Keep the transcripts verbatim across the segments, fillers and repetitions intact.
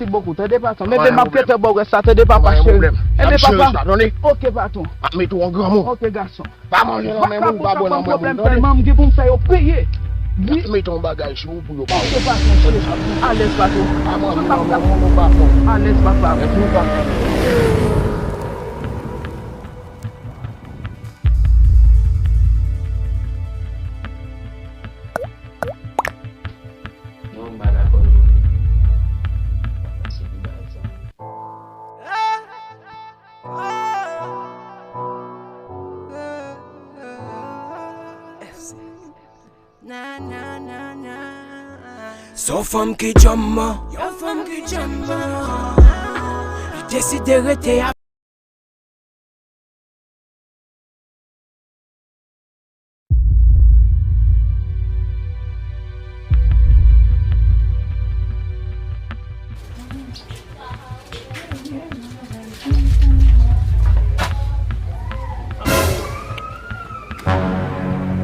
Mèsi bokou, tande patwon. Mwen menm m ap gentan ba w rès la, tande papa cheri. Enben papa. Ok patwon. M ap mete w an granmoun. Ok gason. Pa manje nan men moun, pa bwè nan men moun, tande. Sèlman m gen pou m fè yo peye. Wi. M ap mete yon bagay sou ou pou yo pa wè. Ok patwon, cheri. Alèz patwon. Pa manje nan men moun, ou pa fò. Alèz papa. Epi ou pa fò. Non, m pa dakò non. Pase pou bagay sa. Se yon fanm ki djanm, yon fanm ki djanm. Li deside rete a.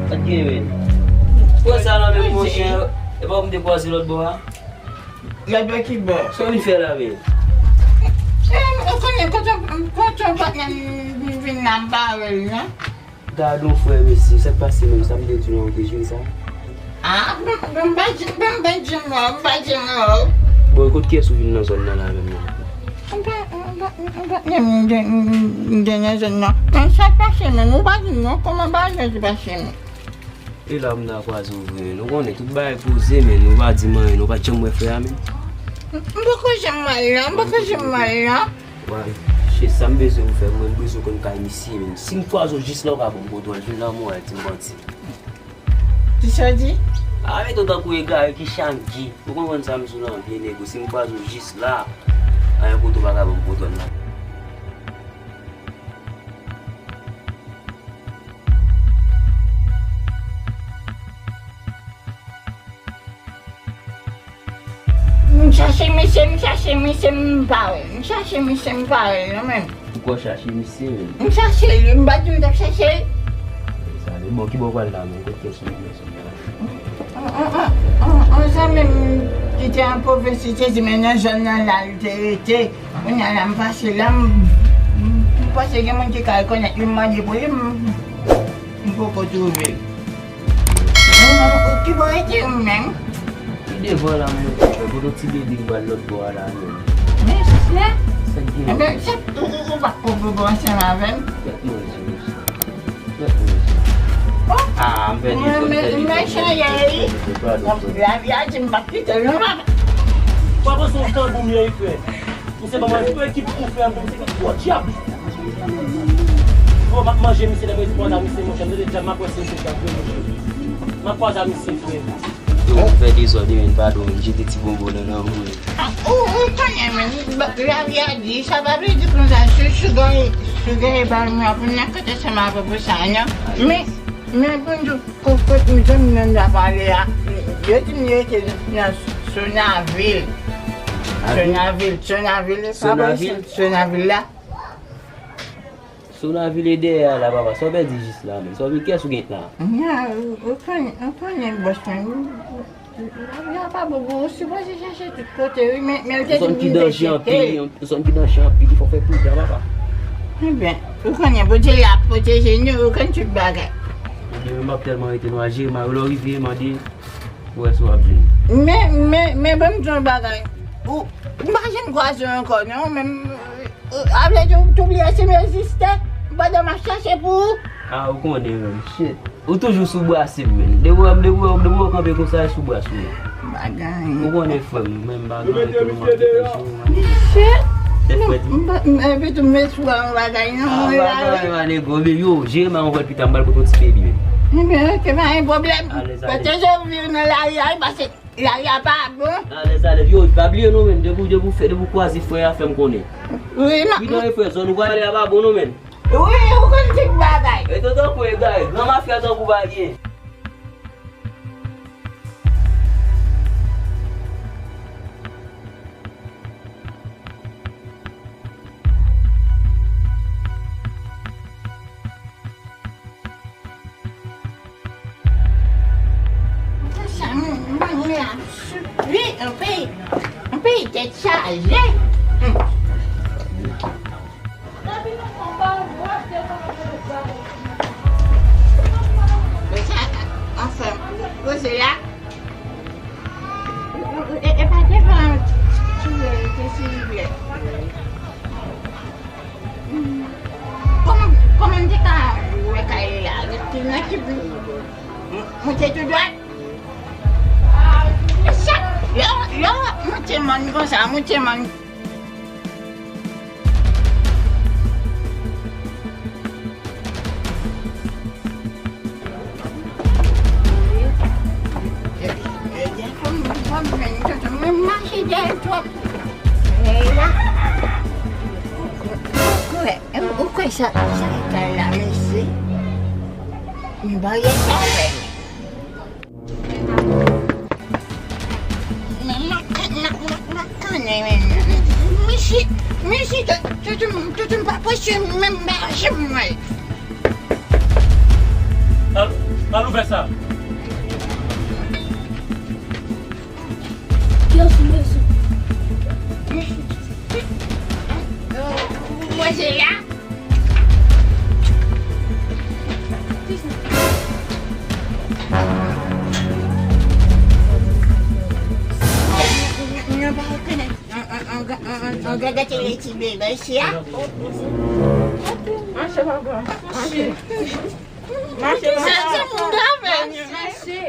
Sa k gen, men? Pran sa nan men m, monchè. E pa w m te kwaze lòt bò a? Lòt bò ki bò? Sa w vin fè la menm? Ou konnen, kote, kote yon patnè m vin la, m pa wè l non. Gad yon frè, mesye, sa k pase menm? Sa m te di w an, ou te jwe sa? Ah, m, m pa di, m pa di non, m pa di non. Bon, kot kiyès ou vin nan zòn nan la menm nan? M pa, m pa, m pa, m pa, m, m, m, m, m, nan zòn nan. Men sa k pase menm, ou pa di non, kòman bagay sa pase menm? E la m ta kwaze w vre, men nou konnen tout bagay poze, men nou pa di m anyen, nou pa t janm wè frè a, men. M poko janm wè l non, m poko janm wè l non. Wè, cheri, sa m bezwen pou fè, mwen, m bezwen konn kay misye, men. Si m kwaze w jis la, ou ka ban m kote w al, vin la, mwen, di m manti. Kisa w di? A, mete w tankou egare ki chak di. Ou konprann sa m sou lan, vye nego. Si m kwaze w jis la, anyen kote w pa ka ban m kote w al la. M chache misye, m chache misye, m pa wè l. M chache misye, m pa wè l non menm. Ou kwè w chache misye menm? M chache l, m pa di m t ap chache l. Sa de bon, ki bò w pral la menm? Kot kiyès ou vin nan zòn nan? On, on, on, on, on zanmi m ki te an pwovens, li te di, men nan zòn nan la, li te rete. Kounye a la, m pase la, m, m, m panse gen moun ki ka rekonèt li, m mande pou li, m, m poko twouve l. Ou, ou, ou, ki bò rete ou menm? Li devan la, mwen, kote yon ti bebe ki pral lòt bò a la, menm. Men, sis la? Sa k gen? Enben, se, ou, ou, ou pa ko bobo ansanm avè m? Tèt manje, mesye. Tèt manje. Oh! Ah, m pèdi zòn, m pèdi zòn. Mechan ye wi. Lavi a di m p ap kite l non, papa. Papa se yon tanbou m ye wi, frè. Misye ban mwen tout ekip pou frè m, misye ki gwo dyab. Oh, m ap manje misye, lè m rete kwaze a misye, monchè, m rete dyab, m ap wè si misye dyab vre, monchè. M ap kwaze a misye, frè. Yo, m fè dezòd wi, men padon, m jete ti bonbon nan nan moun. Ah, ou, ou konnen, men, lavi a di, sa pa vle di konsa, si, si w gen, si w gen epargne, w ap nan kòt ansanm avè w pou sa, non? Men, men, pou m di w, Kot, kot, m, jan m nan pale a, yo di m yo rete nan Sonavil. Sonavil, Sonavil, e pa bò isit, Sonavil la. Sonavil e dèyè a la, papa. Sa w pèdi jis la, menm? Sa w vin, kiyès ou gen la? Ou konnen, ou konnen bòs mwen. Yo pa bon, bon, ou sipoze chache tout kote, wi, men, men l te di m vin vizite. Yon zòn ki danje anpil, yon zòn ki danje anpil, fò w fè pridan, papa. Ebyen, ou konnen, Bondye la ap pwoteje nou, ou konn tout bagay. Ebyen, men m ap tèlman rete nou a jere, m a lè w rive, mande, pou wè si w ap jwenn. Men, men, men, ban m di w yon bagay. Ou, m pa janm kwaze w ankò, non, men, a vle di, ou t oubliye si m egziste, pandan m ap chache pou ou. Ah, ou konnen, menm, shit. Ou toujou sou brase m, menm. Depi w wè m, depi w wè m, depi w wè m kanpe konsa, e sou brase w. Bagay. Ou konnen frè m, menm bagay ke nou ap depeche w. Misye, m pa, m, epi tou m eswa yon bagay nan mwen la, wi. Bagay, nego, men yo, jere m a yon vòl pita, m pral pote yon ti bebi, menm. Ebyen, ok, pa gen pwoblèm. Alèz, alèz. Pwoteje w viv nan lari a, wi, paske lari a pa bon. Alèz, alèz. Yo, pa bliye non, menm, depi w, depi w fè, depi w kwaze frè a, fè m konnen. Wi, m ap. Wi, non, e frè, zòn ou pral ale a pa bon non, menm. Wi, ou konn tout bagay. E tonton kwè, egare, gran mafya tankou pa gen. Sa, m, m, m, wi, anpil, anpil tèt chaje. Aje. Hmm. Mesye, anfen, koze la. E, e pa devan ti, ti, ti rivyè. Kòman, kòman m te ka wè kay la? Rete nan ki, m, monte tou dwat? Chak lè, lè w ap monte mòn konsa, monte mòn. Mwen mache dèyè twòp. Ou kwè, ou kwè sa, sa kay la, mesye? M pa gen sa fè. Men, men, men, men, men, men, men, men, men, mesye, mesye, tout, tout, tout, tout, m pa prese, men m pa janm wè. Al, al ouvè sa. Yo, sou leson. Mwen se la. Mwen pa rekonèt. An, an, an, an, an, an, gade tele ti bebe isi a. Mache, papa. Mache. Mache, papa. Mache.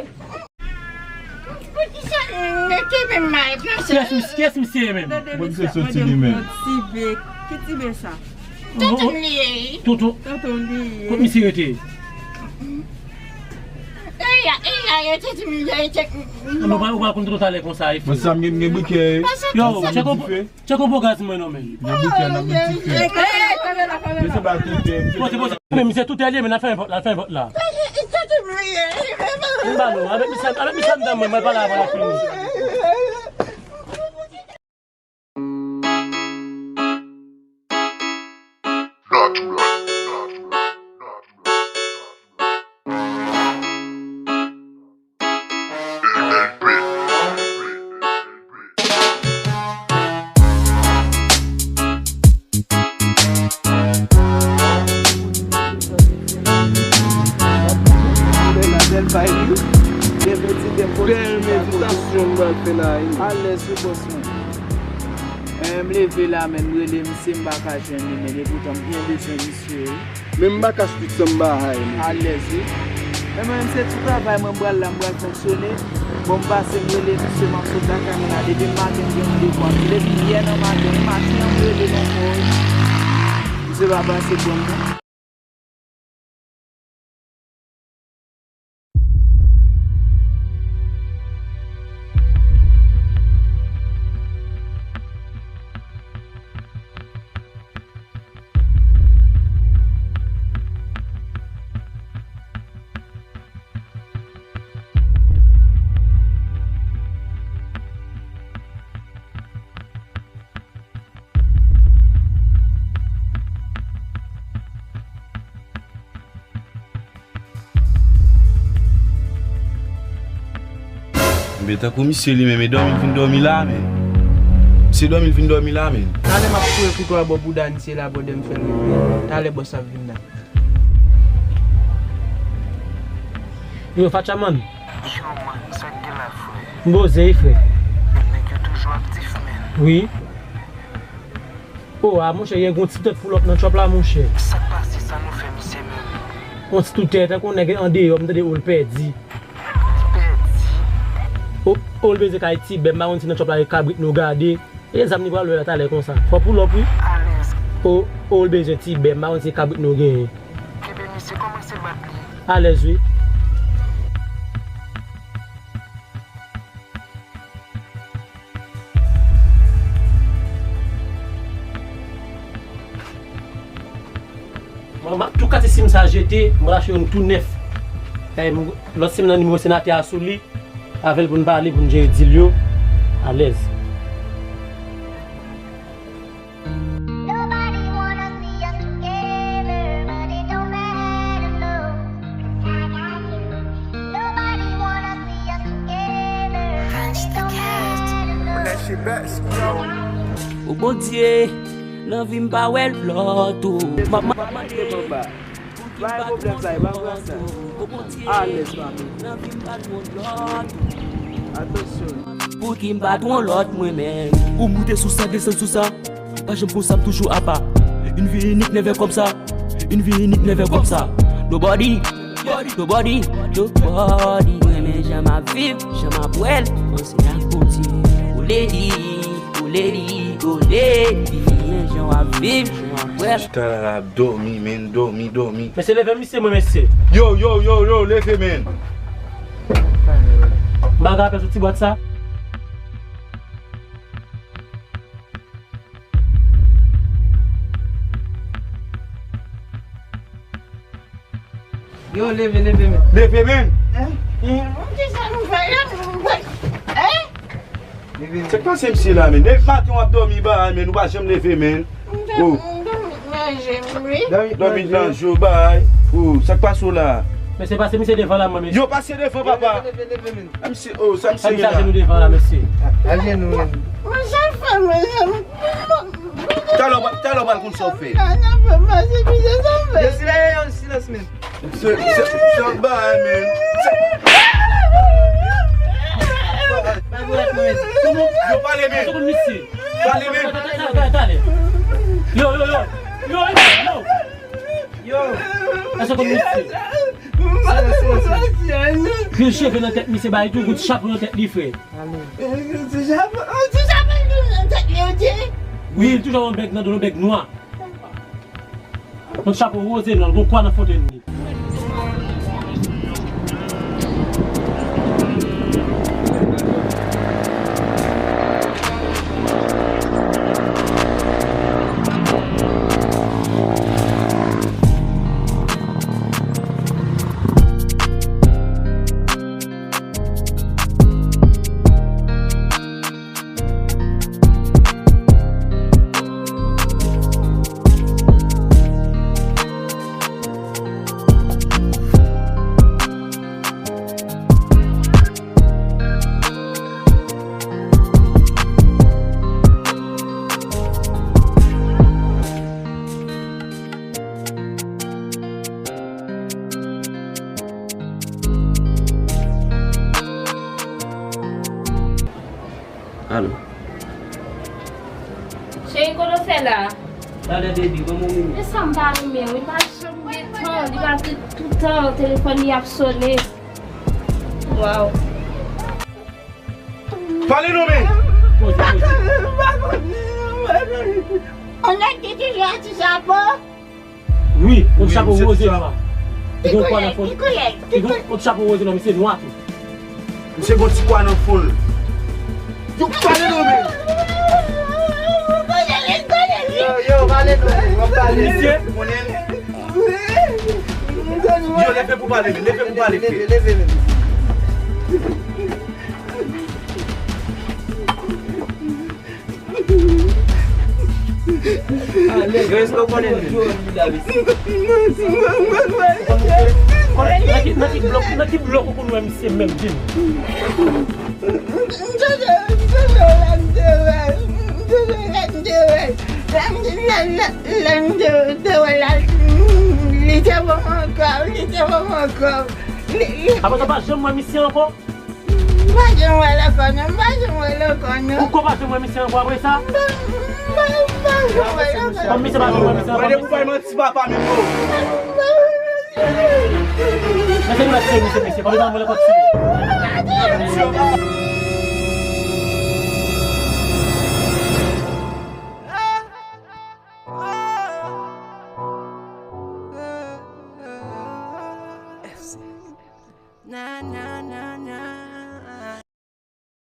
Poukisa nou te menm mal konsa? Kiyès mis-, kiyès misye ye menm? Tande, misye, misye soti li menm. Ti be. Ki ti be sa? Tonton m li ye. Tonton. Tonton li ye. Kot misye rete? E ya, e ya, yo te di m, yo te. Ou pa, ou pa konn tonton talè konsa, e. Mwen sa m gen, gen brikè. Yo, tchèk yon, tchèk yon po gaz mwen non, men. Gen brikè nan men ti fè. Mesye ba toutè. Poze, poze. Men misye toutè li ye, men l ap fèmen pòt la, l ap fèmen pòt la. M ba nou, avèk misye, avèk misye anndan mwen, mwen pale avè l ap fini. Bèl, bèl vibe, wi. Bèl meditasyon m pral fè la, wi. Alèz, wi, bòs mwen. Eh, m leve la, men m rele misye, m pa ka jwenn li, men epoutan m byen bezwen misye, wi. Men m pa ka chpit san m pa hay, mesye. Alèz, wi. Men mwen menm se ti travay mwen m pral la, m pral fonksyone. Bon, m pase m rele misye, m ap sot lakay mwen la. Depi maten m gen randevou ak li. Depi yè nan maten, maten an m rele l ankò, wi. Misye pa pase pran m non. Enben, tankou misye li menm, e dòmi l vin dòmi la, men. Misye dòmi l vin dòmi la, men. Talè m ap foure kouto a bò bouda misye la, bòdè m fè l rive. Talè bòs ap vin la. Yo, Fatchaman. Yo, man, sa k gen la, frè? M poze, wi, frè. Men nèg yo toujou aktif, men. Wi. O, a, monchè, gen yon ti tèt poulòp nan chòp la, monchè. Sa k pase, sa nou fè misye menm? Yon ti toutè, tankou yon nèg andeyò, m tande o l pèdi. Li pèdi? O, o l bezwen kay ti bè, m pa konn si nan chòp la gen kabrit nou gade. E zam li pral lwe la talè konsa. Fò poulòp, wi. Alèz. O, o l bezwen ti bè, m pa konn si kabrit nou genyen. Kenbe misye, kòmanse bat li. Alèz, wi. Mwen, m ap tou kase sim sa jete, m pral achte youn tou nèf. Lòt sim nan nimewo senatè a sou li, avè l pou n pale, pou n jere dil yo alèz. Nobody wanna see us together, but it don't matter, no. Nobody wanna see us together, but it don't matter, no. When that shit back, yo. O Bondye, nan vi m pa wè l lòt ou. M ap mande pou ki m pa twò lòt ou. O Bondye, nan vi m pa twò lòt ou. Pou ki m pa twò lòt mwen menm. Ou moute sou sa, desann sou sa. Pa janm konsa, m toujou apa. Une vie unique, never comme ça. Une vie unique, never comme ça. Nobody, nobody, nobody. Mwen renmen jan m ap viv, jan m ap wè l. Panse ak Bondye. Ou lady, ou lady, ou lady. Renmen jan w ap viv, jan w ap wè l. Chita la, la, dòmi, men, dòmi, dòmi. Mesye, leve misye, mwen, mesye. Yo, yo, yo, yo, leve, men. M pa ka fè sou ti bwat sa. Yo, leve, leve, men. Leve, men. Hein? Hein? Kisa nou fè la? Hein? Leve, men. Se k pase misye la, men? Depi maten w ap dòmi bay, men ou pa janm leve, men. Oh. Dòmi nan je m, wi. Dòmi nan je w bay. Oh, sa k pase w la? Men se pase misye devan la, mwen, men. Yo, pase devan, papa. Leve, leve, leve, men. A, misye, oh, sa misye gen la? Ajenou devan la, mesye. Ajenou, men. Mwen, sa fè, mwen, Talè w pral, talè w pral konn sa w fè. Silans, silans, men. Se, se, se yon bagay, men. Yo, pale, men. Pale, men. Yo, yo, yo. Yo, yo, yo. Yo. Silans, silans, silans. Pil cheve nan tèt misye, bay tou kout chapo nan tèt li, frè. Amen. Ti chapo, ti chapo nan tèt li, ok? Wi, li toujou yon bèg nan do l, yon bèg nwa. Yon chapo woze nwa, l gon kwa nan fontenn li. Alo. Cheri, kote w fè la? Talè, baby, ban m yon minit. E sa m pa renmen, wi, pa janm gen tan, li pa gen tout tan, telefòn li ap sonnen. Waw. Pale non, men. Poze, poze. On nèg ki toujou ak ti chapo. Wi, yon chapo woze nwa. Li gon kwa nan fon. Li gon yon chapo woze nwa, misye nwa tou. Misye gon ti kwa nan fon l. Yo, pale non, men. Yo, yo, pale non, men. W ap pale. Misye. Yo, leve pou pale, men. Leve pou pale, frè. Leve, leve, leve. Yo, èske w konnen li? Nan ki, nan ki blòk, nan ki blòk ou konn wè misye menm, di m? Apre sa, w pa janm wè misye ankò? M pa janm wè l ankò non, m pa janm wè l ankò non. Ou ko pa janm wè misye ankò apre sa? M pa, m pa, m pa janm wè l ankò. Kòm misye pa janm wè misye ankò. Mande pou bay manti papa menm non. Mete nou la tiye misye, mesye. Kòm li pa janm wè l ankò, tiye.